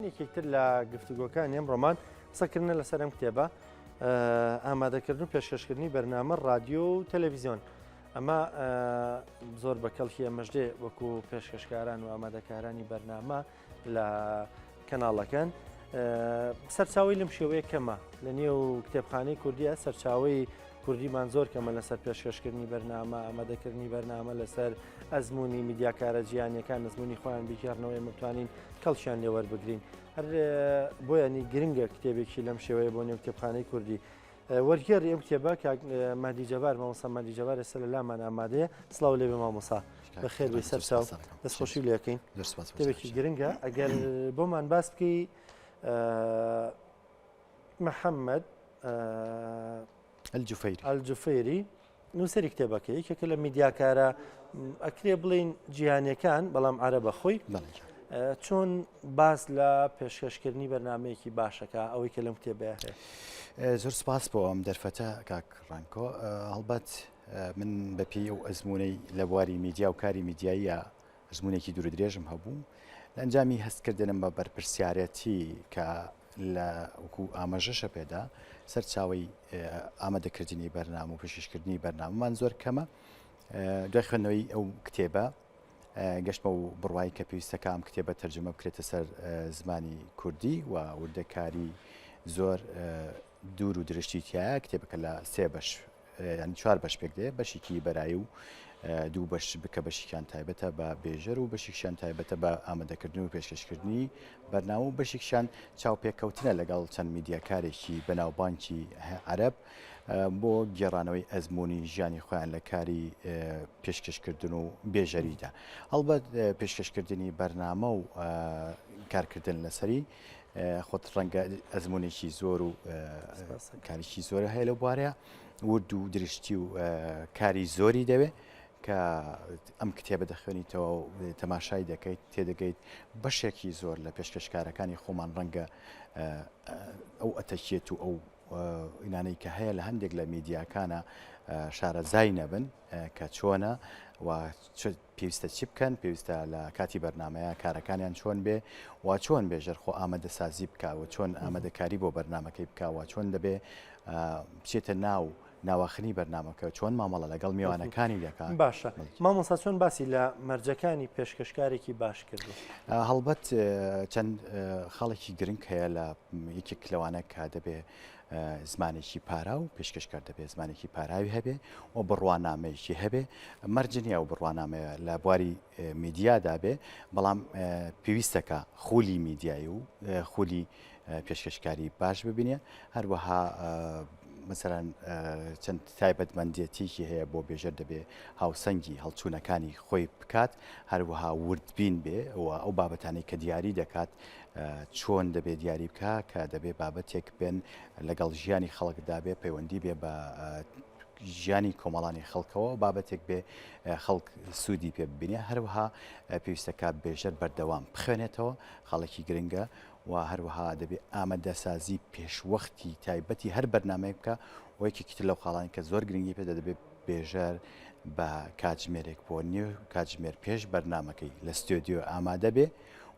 یەکێکتر لە گفتوگۆکانی ئەمڕۆمان قسەکردنە لەسەر ئەم کتێبە ئامادەکردن و پێشکەشکردنی بەرنامە ڕادیۆ و تەلەڤیزیۆن. ئەمە زۆر بە کەڵکی ئەمەش دێ وەکو پێشکەشکاران و ئامادەکارانی بەرنامە لە کەناڵەکان. سەرچاوی لەم شێوەیە کەمە لە نێو کتێبخانەی کوردیە سەرچاوی کوردیمان زۆر کەمە لەسەر پێشکەشکردنی بەرنامە ئامادەکردنی بەرنامە لەسەر ئەزمموی میدیاکارە جیانەکان ئەزمموی خۆیان بگێڕنەوە ئێمە بتوانین کەڵکیان لێوەربگرین هەر بۆیانی گرنگە کتێبێکی لەم شێوەیە بۆ نێو کتێبخانەی کوردی وەرگێڕی ئەم کتێبە کاک مەهدی جەبار مامۆستا مەهدی جەبار ئێستا لە لامان ئامادەیە سڵاو لێبێ مامۆستا بەخێر بێی سەرچاو دەستخۆشی لێکەین کتێبێکی گرنگە ئەگەر بۆمان باس بکەی محەممەد الجفیری الجفیری نووسەری کتێبەکە یەکێکە لە میدیاکارە ئەکرێ بڵین جیهانیەکان بەڵام عەرەبە خۆی چۆن باس لە پێشکەشکردنی بەرنمەیەکی باشەکە ئەوەی کە لەم کتێبەیە هەیە. زۆر سپاس بۆ ئەم دەرفەتە کاک ڕەنکۆ هەڵبەت من بەپێی ئەو ئەزمونەی لە بواری میدیا و کاری میدیاییە ئەزمونێکی دوور درێژم هەبوو لە ئەنجامی هەستکردنم بە بەرپرسیارەتی کە لە وەکو ئاماژەشە پێدا سەرچاوەی ئامادەکردنی بەرنامە و پێشکەشکردنی بەرنامەمان زۆر کەمە دوای خوێندنەوەی ئەو کتێبە گەشتمە و بڕوای کە پێویستەکە ئەم کتێبە تەرجمە بکرێتە سەر زمانی کوردی و وردەکاری زۆر دوور و درشتی تایە کتێبەکە لە سێ بەش یانی چوار بەش پێک دێ بەشێکی بەرایی و دوو بەش بکە بەشێکیان تایبەتە بە بێژەر و بەشێکیان تایبەتە بە ئامادەکردن و پێشکەشکردنی بەرنامە و بەشێکیان چاوپێکەوتنە لەگەڵ چەند میدیاکارێکی بەناوبانکی عەرەب بۆ گێڕانەوەی ئەزمموی ژیانی خۆیان لە کاری پێشکەشکردن و بێژەریدا هەڵبەت پێشکەشکردنی بەرنامە و کارکردن لەسەری خۆت ڕەنگە ئەزمونێکی زۆر و کارێکی زۆرە هەیە لەو بوارەیە ورد و درشتی و کاری زۆری دەوێ کە ئەم کتێبە دەخوێنیتەوە و تەماشای دەکەیت تێدەگەیت بەشێکی زۆر لە پێشکەشکارەکانی خۆمان ڕەنگە ئەو ئەتەکێت و ئەو ئینانەی کە هەیە لە هەندێک لە میدیاکانە شارەزای نەبن کە چۆنە و پێویستە چی بکەن، پێویستە لە کاتی بەرنامەیە کارەکانیان چۆن بێ و چۆن بێژەر خۆ ئامادەسازی بکا و چۆن ئامادەکاری بۆ بەرنامەکەی بکا و چۆن دەبێ بچێتە ناو ناواخنی بەرنامەکە چۆن مامەڵە لەگەڵ میوانەکانی دەکا. باشە مامۆستا چۆن باسی لە مەرجەکانی پێشکەشکارێکی باش کردو؟ هەڵبەت چەند خاڵێکی گرنگ هەیە لە یەکێک لەوانە کە دەبێ زمانێکی پاراو، پێشکەشکەر دەبێ زمانێکی پاراوی هەبێ و بڕوانامەیەکی هەبێ، مەرج نییە ئەو بڕوانامەیە لە بواری میدیادا بێ، بەڵام پێویستە کە خولی میدیایی و خولی پێشکەشکاری باش ببینێ، هەروەها مەسەلەن چەند تایبەتمەندێتیەکی هەیە بۆ بێژەر دەبێ هاوسەنگی هەڵچوونەکانی خۆی بکات، هەروەها وردبین بێ و ئەو بابەتانەی کە دیاری دەکات چۆن دەبێ دیاری بکا کە دەبێ بابەتێک بێن لەگەڵ ژیانی خەڵکدا بێ پەیوەندی بێ بە ژیانی کۆمەڵانی خەڵکەوە بابەتێک بێ خەڵک سوودی پێ ببینێ هەروەها پێویستەکە بێژەر بەردەوام بخوێنێتەوە خاڵێکی گرنگە و هەروەها دەبێ ئامادەسازی پێشوەختی تایبەتی هەر بەرنمەیە بکە و یەکێکی تر لەو خاڵانی کە زۆر گرنگی پێ دەبێت بێژەر بە کاتژمێرێک بۆ نیو کاتژمێر پێش بەرنمەکەی لە ستۆدیۆ ئامادە بێ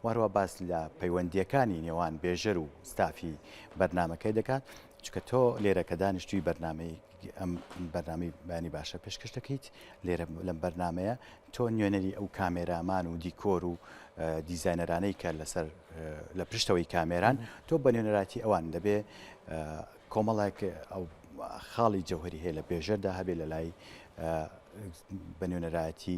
و هەروە باس لە پەیوەندییەکانی نێوان بێژەر و ستافی بەرنامەکەی دەکات، چونکە تۆ لێرە کە دانیشتووی بەرنامەی ئەم بەرنامەی بەیانی باشە پێشکەش دەکەیت لێرە لەم بەرنامەیە تۆ نوێنەری ئەو کامێرامان و دیکۆر و دیزاینەرانەی کە لەسەر لە پشتەوەی کامێران تۆ بە نوێنەراتی ئەوان دەبێ کۆمەڵێک ئەو خاڵی جەوهری هەیە لە بێژەردا هەبێ لە لای بە نوێنەرایەتی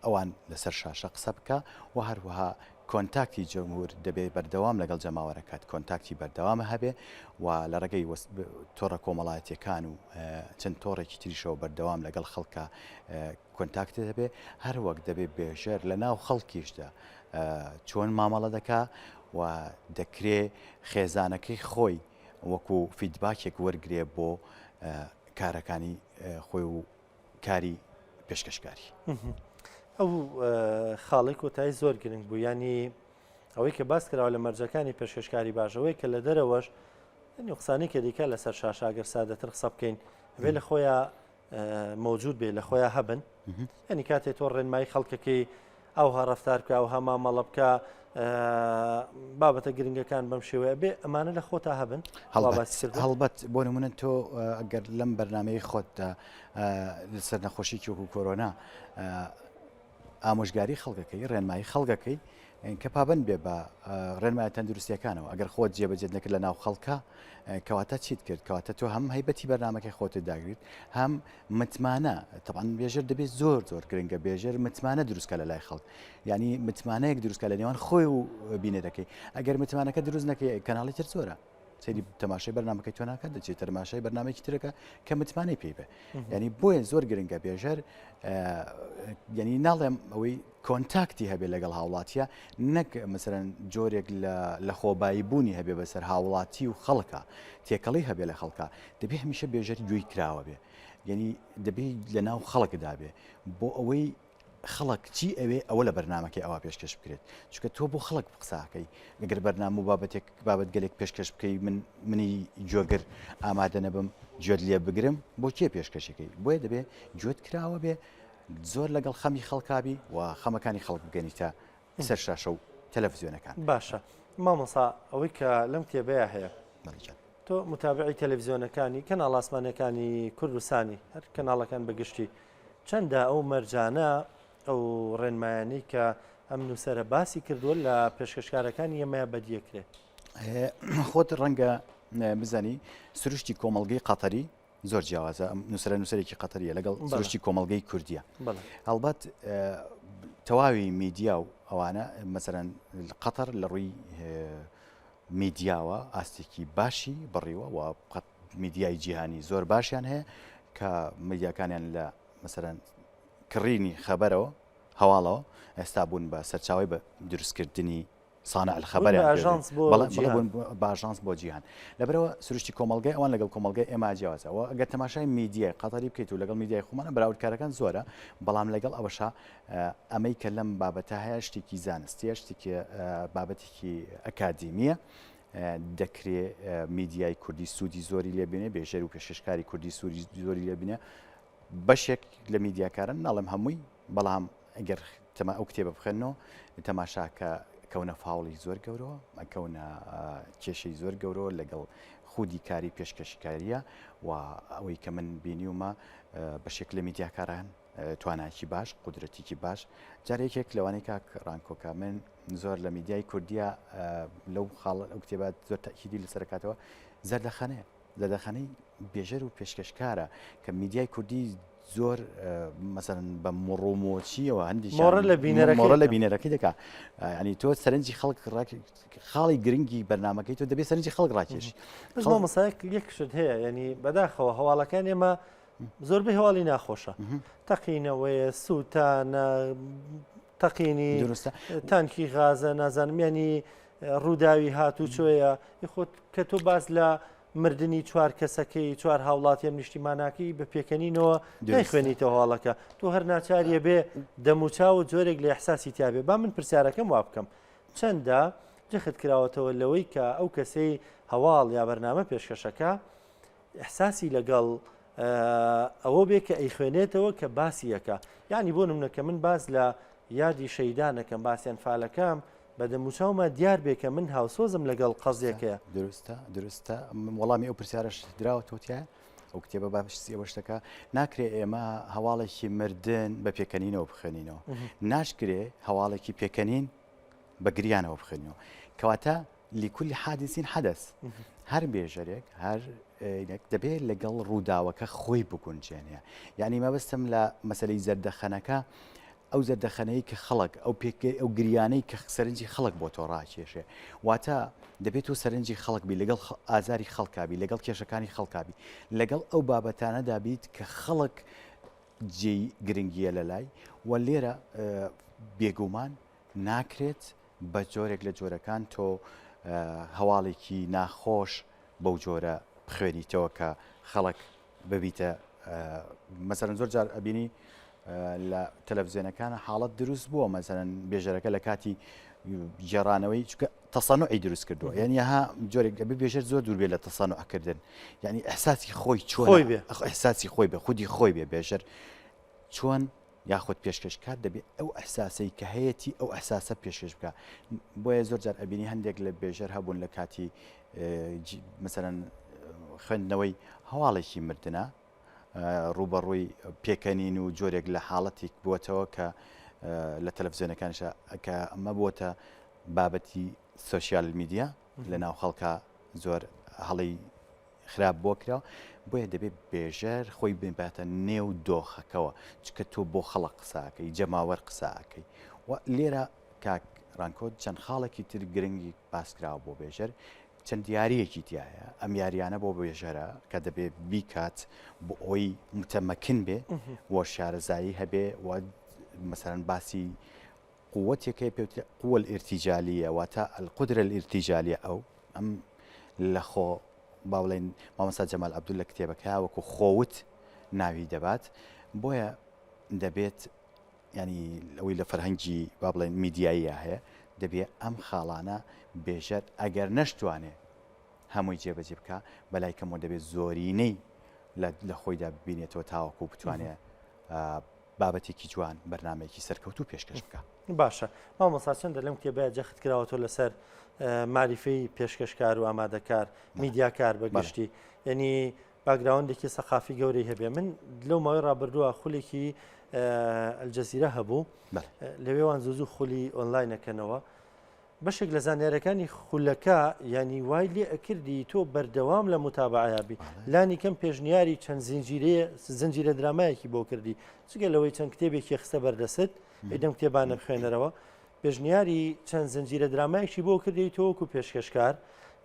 ئەوان لەسەر شاشە قسە بکا و هەروەها کۆنتاکتی جمهور دەبێ بەردەوام لەگەڵ جەماوەرەکەت کۆنتاکتی بەردەوامە هەبێ و لە ڕێگەی تۆڕە کۆمەڵایەتیەکان و چەند تۆڕێکی تریشەوە بەردەوام لەگەڵ خەڵکە کۆنتاکتت هەبێ هەروەک دەبێ بێژەر لە ناو خەڵکیشدا چۆن مامەڵە دەکا و دەکرێ خێزانەکەی خۆی وەکو فیدباکێک وەرگێ بۆ کارەکانی خۆی و کاری پێشکەشکاری. ئەو خاڵی کۆتایی زۆر گرنگ بوو ینی ئەوەی کە باس کراوە لە مەرجەکانی پێشکەشکاری باشەوەی کە لە دەرەوەش قسانی کە دیکە لەسەر شاشاگەر سادەتر قسە بکەین بێ لە خۆیان مەوجود بێ لە خۆیان هەبن ینی کاتێ تۆ ڕێنمایی خەڵکەکەی ئەوها ڕفتار بکە ئەوها مامەڵە بکە. بابەتە گرنگەکان بەم شێوەیە بێ ئەمانە لە خۆتا هەبن هەڵبەت بۆ نمونە تۆ ئەگەر لەم بەرنمەی خۆتدا لەسەر نەخۆشیی وەکو کۆرۆنا ئامۆژگاری خەڵکەکەی ڕێنمایی خەڵکەکەی کە پابند بێ بە ڕێنمایە تەندروستیەکانەوە ئەگەر خۆت جێبەجێت نەکرد لە ناو خەڵکە کەواتە چیت کرد کەواتە تۆ هەم هەیبەتی بەرنمەکەی خۆتت داگریت هەم متمانە تەبعەن بێژەر دەبێت زۆر زۆر گرنگە بێژەر متمانە دروستکە لە لای خەڵک یعنی متمانەیەک دروستکە لە نێوان خۆی و بینەرەکەی ئەگەر متمانەکە دروست نەکەی کەناڵی تر زۆرە سەیری تەماشای بەرنمەکەی تۆ ناکات دەچێت تەماشای بەرنمێکی ترەکە کە متمانەی پێی بێ ینی بۆیە زۆر گرنگە بێژەر ینی ناڵێم ئەوەی contact ی هەبێ لەگەڵ هاوڵاتیە نەک مەسەرەن جۆرێک لە خۆبایی بوونی هەبێ بەسەر هاوڵاتی و خەڵکە تێکەڵی هەبێ لە خەڵکە دەبێ هەمیشە بێژەر گوێی کراوە بێ یعنی دەبێ لە ناو خەڵکدا بێ بۆ ئەوەی خەڵک چی ئەوێ ئەوە لە بەرنمەکەی ئەوە پێشکەش بکرێت چونکە تۆ بۆ خەڵک قساکەی ئەگەر بەرنامە و بابەتێک بابەت گەلێک پێشکەش بکەی من منی گوێگر ئامادە نەبم گوێت لێ بگرم بۆ کێ پێشکەشەکەی بۆیە دەبێ گوێت کراوە بێ زۆر لەگەڵ خەمی خەڵکابی و خەمەکانی خەڵک بگەنیتە سەر شاشە و تەلەفزیۆنەکان. باشە مامۆسا ئەوەی کە لەم کتێبەیا هەیە تۆ متابعی تەلەفزیۆنەکانی کەناڵ ئاسمانەکانی کوردستانی هەر کەناڵەکان بەگشتی چەندە ئەو مەرجانە ئەو ڕێنمایانی کە ئەم نووسەرە باسی کردووە لە پێشکەشکارەکانی ئێمەیە بەدیەکرێ خۆت ڕەنگە بزانی سروشتی کۆمەڵگەی قەتەری زۆر جیاوازە ئەم نووسرە نووسەرێکی قەتەریە لەگەڵ سروشتی کۆمەڵگەی کوردیە هەڵبەت تەواوی میدیا و ئەوانە مەسەرەن قەتەر لە ڕووی میدیاوە ئاستێکی باشی بڕیوە و قەت میدیای جیهانی زۆر باشیان هەیە کە میدیاکانیان لە مەسەرەن کڕینی خەبەرەوە هەواڵەوە ئێستا بوون بە سەرچاوی بە دروستکردنی صانع الخبر بە ئاژانس بۆ جیهان لەبەرەوە سروشتی کۆمەڵگای ئەوان لەگەڵ کۆمەڵگای ئێمە جیاوازە و ئەگەر تەماشای میدیای قەتەری بکەیت و لەگەڵ میدیای خۆمانە بەراوردکارەکان زۆرە بەڵام لەگەڵ ئەوەشا ئەمەی کە لەم بابەتە هەیە شتێکی زانستیە شتێکی بابەتێکی ئەکادیمیە دەکرێ میدیای کوردی سوودی زۆری لێبینێ بێژەر و پێشکەشکاری کوردی سووری زۆری لێبینێ بەشێک لە میدیاکارن ناڵم هەمووی بەڵام ئەگەر تەما ئەو کتێبە بخوێنەوە تەماشاکە کەونە فاوڵی زۆر گەورەوە ئەکەونە کێشەی زۆر گەورەوە لەگەڵ خودی کاری پێشکەشکاریە و ئەوەی کە من بینیومە بەشێک لە میدیاکاران توانایکی باش قودرەتێکی باش جارێکێک لەوانەی کاک ڕانکۆکە من زۆر لە میدیای کوردیا لەو خاڵ ئەو کتێبات زۆر تاکیدی لەسەرکاتەوە زەردەخەنەیە زەردەخەنەی بێژەر و پێشکەشکارە کە میدیای کوردی زۆر مەسەرەن بە مڕومۆچیەوە هەندی مۆڕە لە بینەرەکەی مۆڕە لە بینەرەکەی دەکا ینی تۆ سەرنجی خەڵک خاڵی گرنگی بەرنمەکەی تۆ دەبێت سەرنجی خەڵک ڕاکێشی بەس مامۆستایەک یەک شت هەیە ینی بەداخەوە هەواڵەکان ئێمە زۆربەی هەواڵی ناخۆشە تەقینەوەیە سووتانە تەقینی دروستە تانکی غازە نازانم ینی ڕووداوی هاتوچۆیە خۆت کە تۆ باس لە مردنی چوار کەسەکەی چوار هاوڵاتیە نیشتیماناکەی بە پێکەنینەوە نایخوێنیتەوە هەواڵەکە تۆ هەر ناچاریە بێ دەموچاو و جۆرێک لە احساسی تیاابێ با من پرسیارەکەم وا بکەم چەندە جەخت کراوەتەوە لەوەی کە ئەو کەسەی هەواڵ یا بەرنامە پێشکەشەکە احساسی لەگەڵ ئەوە بێ کە ئەیخوێنێتەوە کە باسی یەکە یعنی بۆ نمونە کە من باس لە یادی شەیدانەکەم باسیان فالەکەم بە دەموچاوما دیار بێ کە من هاوسۆزم لەگەڵ قەزیەکەیە. دروستە دروستە وەڵامی ئەو پرسیارەش دراوەتەوە تیایە ئەو کتێبە باسی ئەوەش دەکا ناکرێ ئێمە هەواڵێکی مردن بە پێکەنینەوە بخوێنینەوە ناشکرێ هەواڵێکی پێکەنین بە گریانەوە بخوێنینەوە کەواتە لكل حادث حدث هەر بێژەرێک هەر دەبێت لەگەڵ ڕووداوەکە خۆی بگونجێنێ یعنی مەبەستم لە مەسلەی زەردەخەنەکە ئەو زەردەخەنەی کە خەڵک ئەو پێک ئەو گریانەی کە سەرنجی خەڵک بۆ تۆ ڕاکێشێ واتە دەبێت تۆ سەرنجی خەڵک بی لەگەڵ ئازاری خەڵکابی لەگەڵ کێشەکانی خەڵکابی لەگەڵ ئەو بابەتانەدا بیت کە خەڵک جێی گرنگیە لە لای و لێرە بێگومان ناکرێت بە جۆرێک لە جۆرەکان تۆ هەواڵێکی ناخۆش بەو جۆرە بخوێنیتەوە کە خەڵک ببیتە مەسەرەن زۆر جار ئەبینی لە تەلەڤزیۆنەکانە حاڵەت دروست بووە مەسەرەن بێژەرەکە لە کاتی گێڕانەوەی چکە تەسەنوعی دروست کردووە یعنی ها جۆرێک ئەبێ بێژەر زۆر دوور بێ لە تەسەنوعکردن یعنی ئەحساسی خۆی چۆن خۆی بێ ئەحساسی خۆی بێ خودی خۆی بێ بێژەر چۆن. یاخود پێشکەشکار دەبێ ئەو ئەحساسەی کە هەیەتی ئەو ئەحساسە پێشکەش بکا بۆیە زۆر جار ئەبینی هەندێک لە بێژەر هەبوون لە کاتی مەسەرەن خوێندنەوەی هەواڵێکی مردە ڕووبەڕووی پێکەنین و جۆرێک لە حاڵەتێک بووەتەوە کە لە تەلەفزیۆنەکانیشە کە ئەمە بووەتە بابەتی سۆشیال میدیا لە ناو خەڵکە زۆر هەڵی خراپ بۆ کراوە بۆیە دەبێت بێژەر خۆی بباتە نێو دۆخەکەوە چکە تۆ بۆ خەڵک قساکەی جەماوەر قساکەی و لێرە کاک ڕانکۆ چەند خاڵێکی تر گرنگی باسکراوە بۆ بێژەر چەند یاریەکی تایە ئەم یاریانە بۆ بێژەرە کە دەبێت بیکات بۆ ئەوی متەمەکن بێ و شارەزایی هەبێ و مەسەرەن باسی قوتێک هەیە پێوترێ قوە الارتجالیە واتە القدرە الارتجالیە ئەو ئەم لە خۆ با بڵێین مامۆستا جەمال عەبدول لە کتێبەکەیا وەکو خۆوت ناوی دەبات بۆیە دەبێت ینی ئەوەی لە فەرهەنگی با بڵێن میدیاییە هەیە دەبێ ئەم خاڵانە بێژەر ئەگەر نەشتوانێ هەمووی جێبەجێ بکە بەلای کەمەوە دەبێت زۆرینەی لە خۆیدا ببینێتەوە تاوەکو بتوانێت بابەتێکی جوان بەرنامەیەکی سەرکەوتوو پێشکەش بکا. باشە مامۆستا چەندە لەم کتێبەیە جەخت کراوەتەوە لەسەر مەعریفەی پێشکەشکار و ئامادەکار میدیاکار بە گشتی یعنی background ێکی سەقافی گەورەی هەبێ من لەو ماوەی ڕابردووە خولێکی ئەلجەزیرە هەبوو لەوێوان زوو زوو خولی ئۆنلاینەکەنەوە بەشێک لە زانیارەکانی خولەکە یانی وای لێ ئەکردی تۆ بەردەوام لە متابعەیا بی لانی کەم پێشنیاری چەند زنجیرەیە زنجیرە درامایەکی بۆ کردی جگە لەوەی چەند کتێبێکی خستە بەردەست ئەی دەم کتێبانە بخوێنەرەوە پێشنیاری چەند زنجیرە درامایەکی بۆ کردی تۆ وەکو پێشکەشکار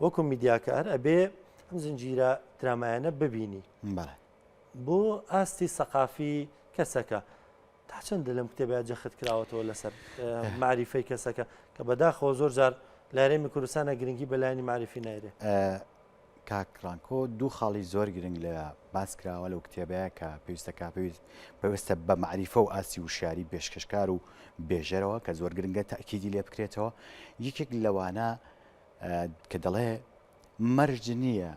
وەکو میدیاکار ئەبێ ئەم زنجیرە درامایانە ببینی بۆ ئاستی سەقافی کەسەکە تا چەندە لەم کتێبە جەخت کراوەتەوە لەسەر مەعریفەی کەسەکە کە بەداخەوە زۆر جار لە هەرێمی کوردستانە گرنگی بە لایەنی مەعریفی نایرێ؟ کاک ڕانکۆ دوو خاڵی زۆر گرنگ لە باس کراوە لەو کتێبەیە کە پێویستە کا پێویست پێویستە بە مەعریفە و ئاستی وشیاری پێشکەشکار و بێژەرەوە کە زۆر گرنگە تاکیدی لێ بکرێتەوە یەکێک لەوانە کە دەڵێ مەرج نییە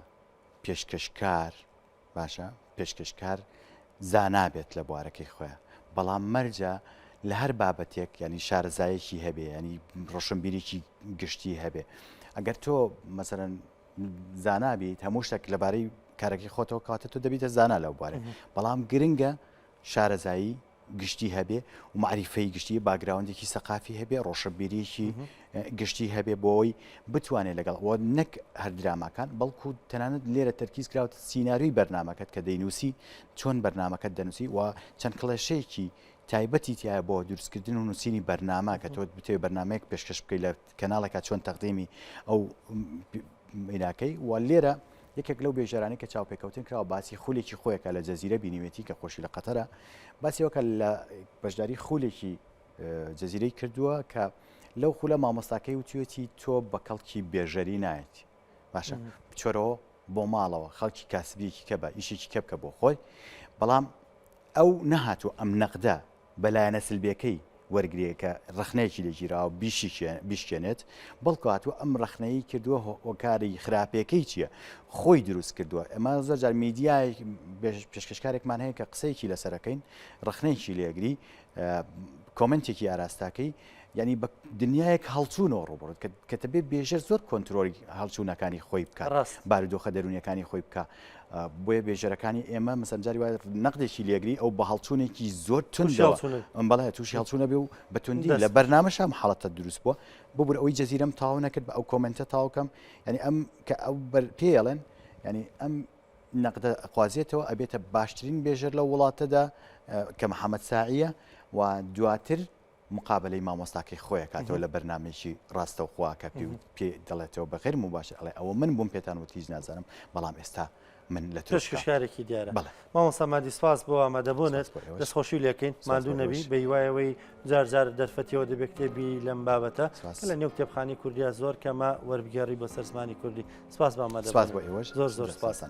پێشکەشکار باشە پێشکەشکار زانا بێت لە بوارەکەی خۆیان بەڵام مەرجە لە هەر بابەتێک ینی شارەزایەکی هەبێ ینی ڕۆشنبیرێکی گشتی هەبێ ئەگەر تۆ مەسەرەن زانا بیت هەموو شتێک لەبارەی کارەکەی خۆتەوە کاتە تۆ دەبیتە زانا لەو بوارە بەڵام گرنگە شارەزایی گشتی هەبێ و مەعریفەی گشتی background ێکی سەقافی هەبێ ڕۆشنبیریی گشتی هەبێ بۆی بتوانێت لەگەڵ وە نەک هەر دراماکان بەڵکو تەنانەت لێرە تەرکیز کراوت سیناریۆی بەرنامەکەت کە دەینوسی چۆن بەرنامەکەت دەنووسی و چەند کڵێشەیەکی تایبەتی تایە بۆ دروستکردن و نووسینی بەرنامە کە تۆ بتەوێت بەرنمەیەک پێشکەش بکەیت لە کەناڵێکا چۆن تەقدیمی ئەو میناکەی و لێرە یەکێک لەو بێژەرانەی کە چاوپێکەوتن کراوە باسی خولێکی خۆیەکە لە جەزیرە بینیوێتی کە خۆشی لە قەتەرە باسی ئەوە کە لە بەشداری خولێکی جەزیرەی کردووە کە لەو خولە مامۆستاکەی وتوێتی تۆ بە کەڵکی بێژەری نایەت باشە بچۆرەوە بۆ ماڵەوە خەڵکی کاسبیەکی کە بە ئیشێکی کە بکە بۆ خۆی بەڵام ئەو نەهاتوو ئەم نەقدە بە لایەنە سلبیەکەی وەرگرێ کە ڕەخنەیەکی لێ گیراوە بیشکێنێت، بەڵکو هاتووە ئەم ڕەخنەیەی کردووە هۆکاری خراپیەکەی چییە خۆی دروست کردووە ئێمە زۆر جار میدیای پێشکەشکارێکمان هەیە کە قسەیەکی لەسەرەکەین ڕەخنەیەکی لێگری comment ێکی ئاراستاکەی یعنی بە دنیایەک هەڵچوونەوە ڕووبڕت کە دەبێ بێژەر زۆر کۆنترۆلی هەڵچوونەکانی خۆی بکات ڕاست بارودۆخە دەروونیەکانی خۆی بکە بۆیە بێژەرەکانی ئێمە مەسەن جاری وایە نەقدێکی لێگری ئەو بە هەڵچوونێکی زۆر توندەوە بەڵێ تووشی هەڵچوونە بێ و بە توندی لە بەرنامەشە ئەم حاڵەتە دروست بووە ببور ئەوەی جەزیرەم تەواو نەکرد بە ئەو comment ە تەواو کەم یعنی ئەم کە ئەو بەر پێڵێن یعنی ئەم نەقدە قوازێتەوە ئەبێتە باشترین بێژەر لەو وڵاتەدا کە محەممەد ساعیە و دواتر مقابەلەی مامۆستاکەی خۆی ئەکاتەوە لە بەرنامەیەکی ڕاستەوخۆ کە پێ پێ دەڵێتەوە بە غەیر موباشر ئەڵێ ئەوە من بووم پێتان وت هیچ نازانم بەڵام ئێستا من لە تورکیا پێشکەشکارێکی دیارە بەڵێ. مامۆستا مادی سپاس بۆ ئامادەبوونت سپاس بۆ ئێوەش. دەستخۆشی لێکەین سپاس ماندوو بۆ نەبی ئێوەش. بە هیوایەوەی جار جار دەرفەتیەوە دەبێ کتێبی لەم بابەتە سپاس. کە لە نێو کتێبخانەی کوردیا زۆر کەمە وەربگێڕی بۆ سەر زمانی کوردی سپاس بۆ سپاس ئامادەبوونت بۆ ئێوەش زۆر زۆر سپاس. دەستتان.